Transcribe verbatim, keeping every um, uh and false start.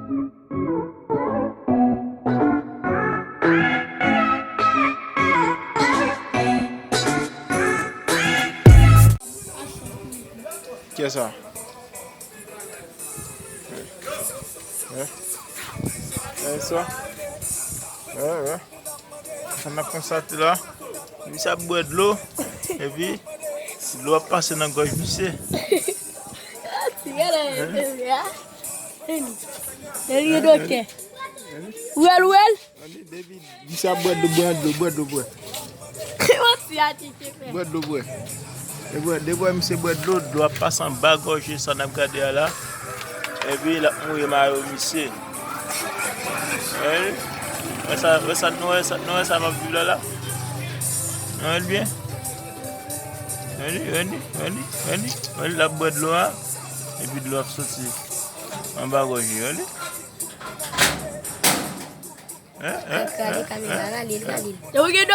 Kiyès sa? Wè. Wè sa? Wè, wè. Sa n ap konstate la. Misye ap bwè dlo. Epi, dlo ap pase nan gòj misye. Ti gade, mesye a. Vini. Vini, doktè. Ou wè l, ou wè l? Depi misye ap bwè dlo, bwè dlo, bwè dlo, bwè. Bwè dlo, bwè. E bwè, de bwè, misye bwè dlo, dlo ap pase anba gòj li, sa n ap gade a la. Epi l ap mouye mayo misye. Wè, wè sa, wè sa, nou wè sa, nou wè sa m ap viv la la. Nou wè l byen? Wè li, wè li, wè li, wè li. Wè li, l ap bwè dlo a. Epi dlo ap soti anba gòj li, wè li. Hein, hein, hein, hein. Yo gen